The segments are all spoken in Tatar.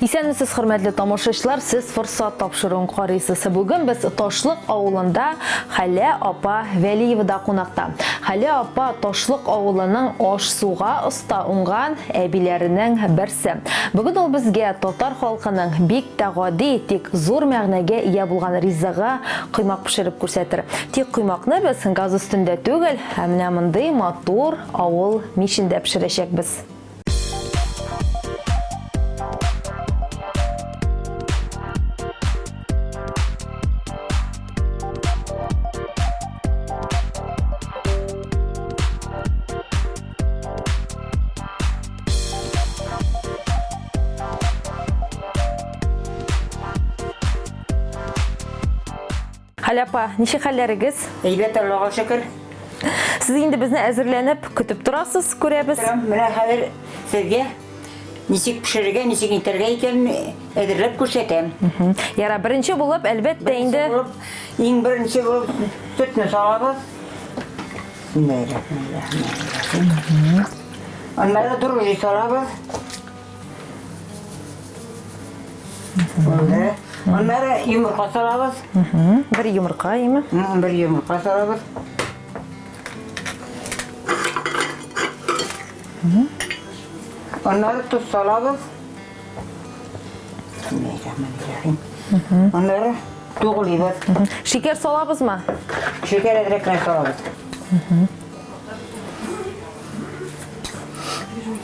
Исәнмесез, хөрмәтле тамашачылар, сез Форсат тапшыруын карыйсыз. Бүген без Ташлык авылында Хәлә апа Вәлиевада кунакта. Хәлә апа Ташлык авылының аш-суга оста уңган әбиләренең берсе. Бүген ул безгә татар халкының бик тә гади, тик зур мәгънәгә ия булган ризыгы, коймак пешереп күрсәтер. Тик коймакны без газ өстендә түгел, ә менә мондый матур авыл мичендә пешерәчәкбез. Хәлә апа, ничек хәлләрегез? Әйбәт, Аллага шөкер. Сез инде безне әзерләнеп көтеп торасыз, күрәбез. Торам. Менә хәзер сезгә ничек пешерергә, ничек итәргә икәнен әзерләп күрсәтәм. Яра, беренче булып, әлбәттә инде. Булып, иң беренче булып сөтне салабыз. Бисмиллаһир-рахманир-рахим. Аннары дрожжи салабыз. Булды. Аннары йомырка салабыз. Бер йомырка, име? Бер йомырка салабыз. Аннары тоз салабыз. Аннары туглыйбыз. Шикәр салабызмы? Шикәр әзрәк кенә салабыз.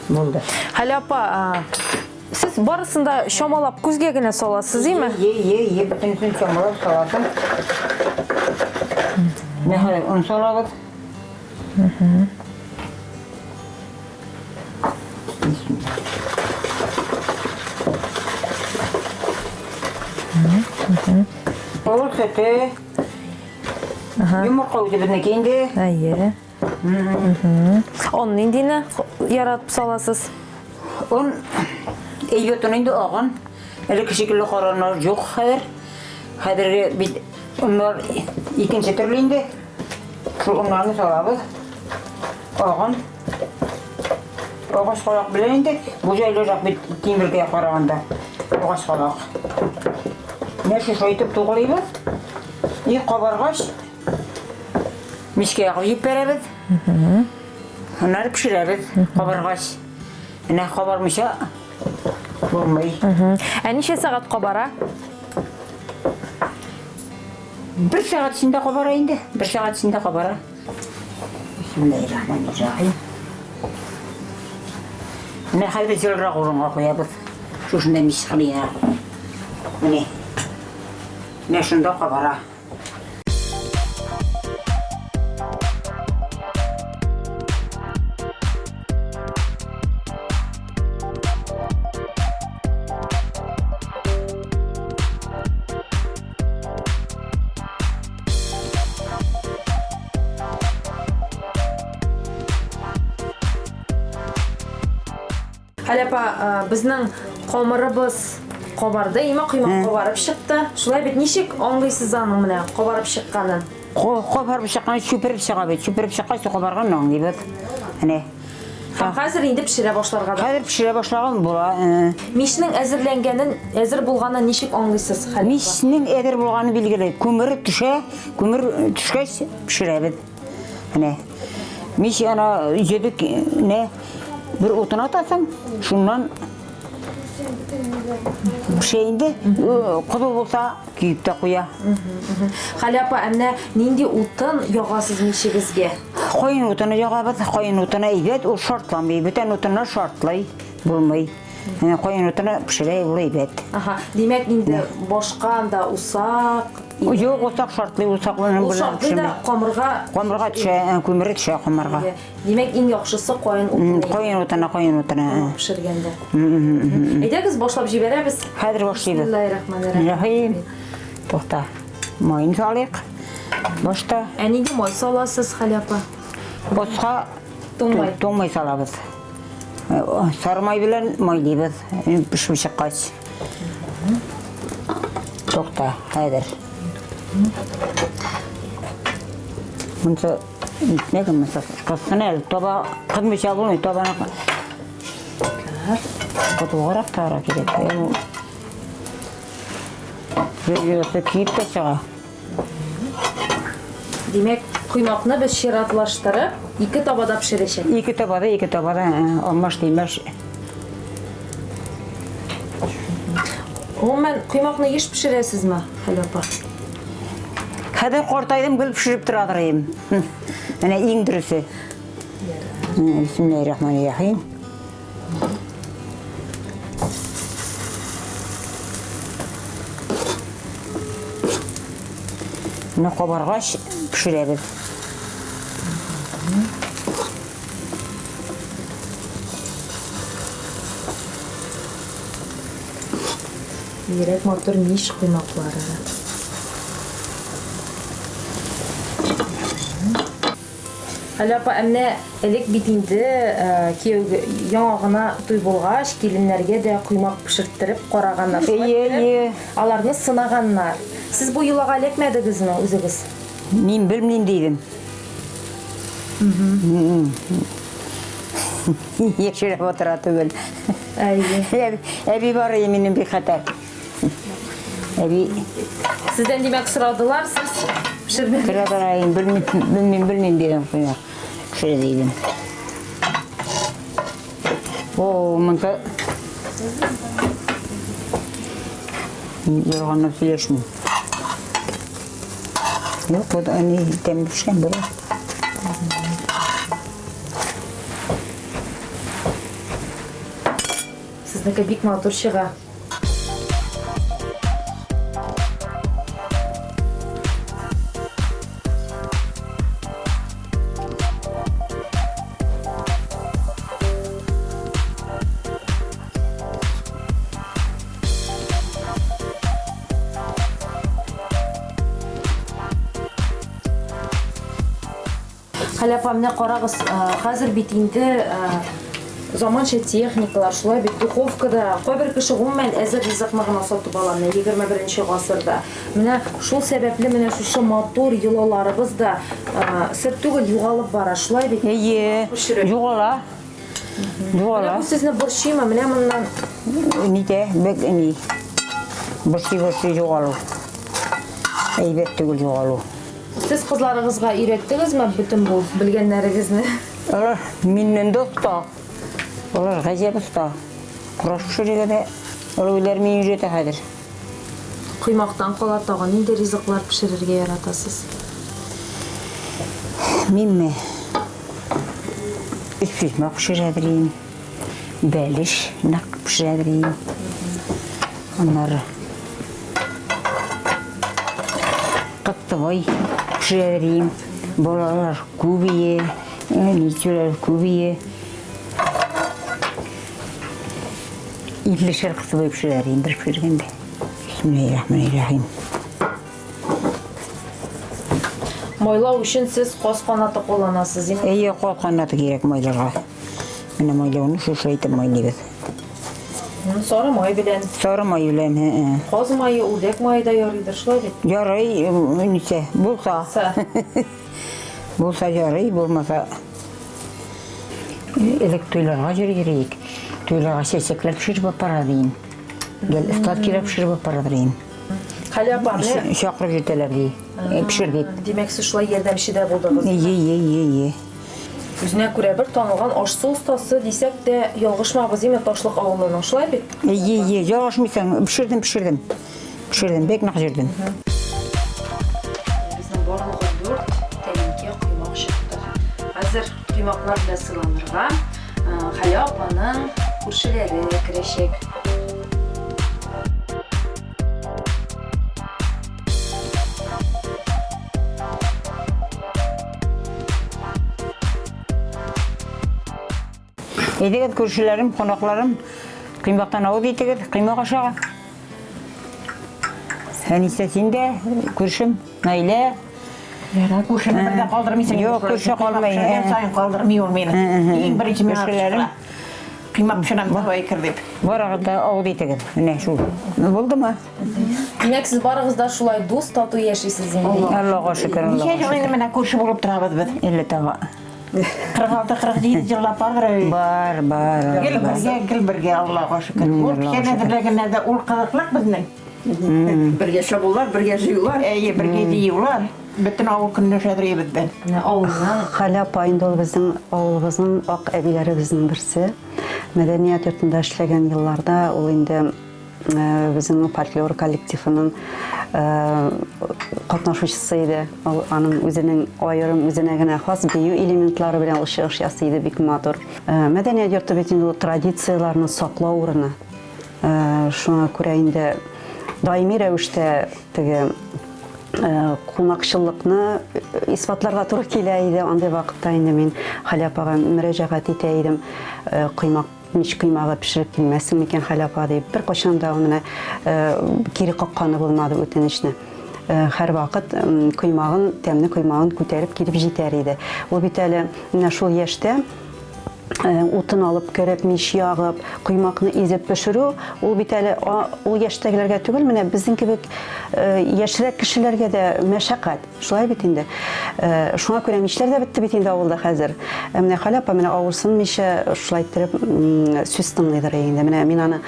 Булды. Хәлә апа, сез барысын да чамалап күзгә генә саласыз, име? Е, е, е, бөтенесен чамалап саласың. Менә хәзер он салабыз. Ул сөте. Йомырка үзебезнеке инде. Әйе. Он ниндине яратып саласыз? Он әйбәт он инде агын. Элекке шикелле караннар юк хәзер. Хәзерге бит оннар икенче төрле инде. Шул оннарны салабыз. Агын. Агач калак белән инде. Бу җайлырак бит тимергә караганда. Агач калак. Менә шулай итеп туглыйбыз. И кабаргач Мичкә ягып җибәрәбез. Аннары пешерәбез кабаргач. Менә кабармыйча булмый. Ә ничә сәгать кабара? Бер сәгать эчендә кабара инде. Бер сәгать эчендә кабара. Бисмиллаһир-рахманир-рахим. Менә хәзер җылырак урынга куябыз. Шушында мич кырыена. Менә. Менә шунда кабара. Хәлә апа, безнең камырыбыз кабарды, имә коймак кабарып чыкты. Шулай бит, ничек аңлыйсыз аның менә кабарып чыкканын? Кабарып чыккан, чүпереп чыга бит. Чүпереп чыккач, кабарганын аңлыйбыз. Менә. Һәм хәзер инде пешерә башларга да. Хәзер пешерә башлаган була. Мичнең әзерләнгәнен, әзер булганын ничек аңлыйсыз, Хәлә апа? Мичнең әзер булганы билгеле. Күмер төшә, күмер төшкәч пешерәбез. Менә. Мич ана җебек не бер утын атасың, шуннан пешә инде. Кызу булса, көеп тә куя. Хәлә апа, ә менә нинди утын ягасыз мичегезгә? Каен утыны ягабыз. Каен утыны әйбәт, ул шартламый. Бүтән утыннар шартлый, булмый. Каен утыны пешерә, ул әйбәт. Ага, димәк инде башка анда усак, Юк, усак шартлый, усак белән Ул шартлый да камырга Камырга төшә, күмере төшә камырга. Димәк, иң яхшысы каен утыны. Каен утыны, каен утыны. Пешергәндә. Әйдәгез, башлап җибәрәбез. Хәзер башлыйбыз. Бисмиллаһир-рахманир-рахим. Тукта. Майын салыйк. Башта. Ә нинди май саласыз, Хәлә апа? Башка туңмай. Туңмай салабыз. Сары май белән майлыйбыз, пешеп чыккач. Тукта, хәзер. Монысы итмәк, монысы кызсын әле. Таба кызмыйча булмый, табаны. Катылгарак тара кирәк. Бер йөрәккә киеп тә чыга. Димәк, коймакны без чиратлаштырып, ике табада пешерәчәк. Ике табада, ике табада, алмаш тимәш. Гомумән, коймакны еш пешерәсезме, Хәлә апа? Хәзер картайдым, гел пешереп торадыр идем. Менә иң дөресе. Бисмиллаһир-рахманир-рахим. Менә кабаргач пешерәбез. Бигрәк матур мич коймаклары. Әллә апа, ә менә элек бит инде кияүгә яңа гына туй булгач, киленнәргә дә коймак пешерттереп караганнар. Шулай Әйе, иттереп, әйе. аларны сынаганнар. Сез бу йолага эләкмәдегезме үзегез? Мин белмим дидем. Яшереп утыра түгел. Әйе. Әби бар иде минем бик хәтәр. Әби. Сездән димәк сорадылар, сез пешермәдегез. Сорадылар, белмим, белмим, белмим дидем коймак пешерә дидем. О, монда ялганлап сөйләшмим. Юк, бу да ни тәмле пешкән була. Сезнеке бик матур чыга. Хәлә апа, менә карагыз, хәзер бит инде заманча техникалар, шулай бит, духовкада кайбер кеше гомумән әзер ризыкны гына сатып ала, менә 21 гасырда. Менә шул сәбәпле менә шушы матур йолаларыбыз да сер түгел югалып бара, шулай бит? Әйе, югала. Югала. Менә бу сезне борчыймы? Менә моннан Нитә, бик ни. Борчый, борчый югалу. Әйбәт түгел югалу. Сез кызларыгызга өйрәттегезме бөтен бу белгәннәрегезне? Алар миннән дә оста. Алар гаҗәп оста. Кураш пешерергә дә алар үзләре мине өйрәтә хәзер. Коймактан кала тагын нинди ризыклар пешерергә яратасыз? Минме? Өчпочмак пешерә белим. Бәлеш нык пешерә белим. Аннары кыттыбай пешерә белим. Балалар күп ие, ничәләр күп ие. Иллешәр кыттыбай пешерә белим бер пешергәндә. Бисмиллаһир-рахманир-рахим. Майлау өчен сез каз канаты кулланасыз, димәк? Әйе, каз канаты кирәк майларга. Менә майлауны шушылай итеп майлыйбыз. Сары май белән. Сары май белән, һе. Каз мае, үрдәк мае да ярыйдыр, шулай бит? Ярый, ничә, булса. Булса ярый, булмаса. Элек туйларга йөри йөрик. Туйларга чәчәкләр пешереп апара дим. Гел сладкийлар пешереп апара дим. Хәлә апа, менә Чакырып йөртәләр ди. Пешер дип. Димәк, сез шулай ярдәмче дә булдыгыз. Ие, ие, ие, ие. Үзенә күрә бер танылган аш-су остасы дисәк тә ялгышмабыз, димме, Ташлык авылының, шулай бит? Ие, ие, ялгышмыйсың. Пешердем, пешердем. Пешердем, бик нык җөрдем. Безнең барлыгы дүрт тәлинкә коймак чыкты. Хәзер коймаклар белән сыйланырга Хәлә апаның күршеләре керәчәк. Әйдәгез, күршеләрем, кунакларым, коймактан авыз итегез, коймак ашагыз. Әнисә, син дә, күршем, Наилә. Ярар, күршене бер дә калдырмыйсың. Юк, күрше калмый. Пешергән саен калдырмый ул мине. Иң беренче миңа Күршеләрем. Коймак пешерәм, давай кер дип. Барыгыз да авыз итегез. Менә шул. Булдымы? Димәк, сез барыгыз да шулай дус, тату яшисез инде. Аллага шөкер, Ничә Аллага ел инде менә күрше булып торабыз без. Әллә тагы. 46-47 еллап бардыр әле. Бар, бар. Гел бергә, гел бергә, Аллага шөкер. Ул печән әзерләгәннәр дә ул кызыклык безнең. Бергә чабулар, бергә җыюлар. Әйе, бергә җыюлар. Бөтен авыл көнләшәдер бездән. Менә авылның Хәлә апа инде ул безнең авылыбызның ак әбиләребезнең берсе. Мәдәният йортында эшләгән елларда ул инде безнең фольклор коллективының катнашучысы иде. Ул аның үзенең аерым үзенә генә хас бию элементлары белән ул чыгыш ясый иде, бик матур. Мәдәният йорты бит инде ул традицияләрне саклау урыны. Шуңа күрә инде даими рәвештә теге кунакчыллыкны исбатларга туры килә иде. Андый вакытта инде мин Хәлә апага мөрәҗәгать итә идем. Коймак, мич коймагы пешереп килмәссең микән, Хәлә апа, дип. Беркайчан да ул менә кире какканы булмады үтенечне. Һәрвакыт коймагын, тәмле коймагын күтәреп килеп җитәр иде. Ул бит әле менә шул яшьтә утын алып кереп, мич ягып, коймакны изеп пешерү, ул бит әле ул яшьтәгеләргә түгел, менә безнең кебек яшьрәк кешеләргә дә мәшәкать. Шулай бит инде. Шуңа күрә мичләр дә бетте бит инде авылда хәзер. Ә менә Хәлә апа менә авырсынмыйча шулай иттереп сүз тыңлыйдыр инде. Менә мин аны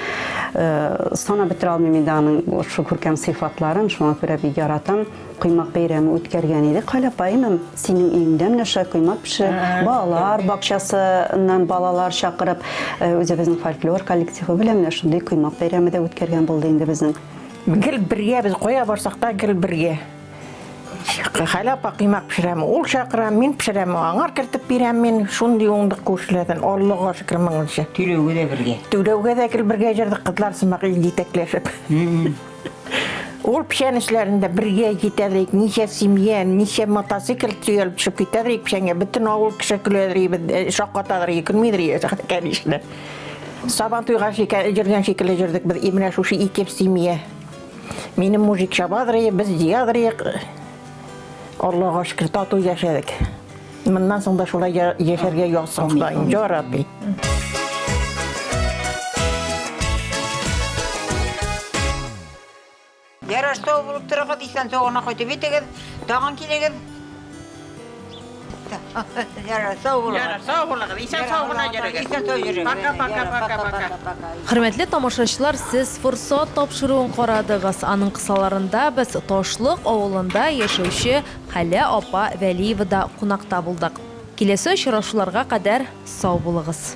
санап бетерә алмыйм инде аның шул күркәм сыйфатларын, шуңа күрә бик яратам. Коймак бәйрәме үткәргән идек, Хәлә апаем, синең өеңдә менә шулай коймак пешереп, балалар бакчасыннан балалар чакырып, үзебезнең фольклор коллективы белән менә шундый коймак бәйрәме дә үткәргән булды инде безнең. Гел бергә без кая барсак та гел бергә. Хәлә апа коймак пешерәме, ул чакыра, мин пешерәм, аңар кертеп бирәм мин. Шундый уңдык күршеләрдән, Аллага шөкер моңынчы. Түләүгә дә бергә. Түләүгә дә гел бергә җырдык, кызлар сымак җитәкләшеп. Ул печән эшләрендә бергә китәдек, ничә семья, ничә мотоцикл төялеп төшеп китәдек печәнгә. Бөтен авыл кеше көләдер, без шаккатадыр, көлмидер, конечно. Сабан туйга йөргән шикелле йөрдек без, менә шушы ике семья. Минем мужик чабадыр, без җыядыр. Аллага шөкер, тату яшәдек. Моннан соң да шулай яшәргә язсын Ходаем, я Рабби. Ярар, сау булып торыгыз, исән-сау гына кайтып җитегез. Тагын килегез. Ярар, сау булыгыз. Ярар, сау булыгыз, исән-сау гына йөрегез. Исән-сау йөрегез. Пока, пока, пока, пока. Хөрмәтле тамашачылар, сез Форсат тапшыруын карадыгыз. Аның кысаларында без Ташлык авылында яшәүче Хәлә апа Вәлиевада кунакта булдык. Киләсе очрашуларга кадәр сау булыгыз.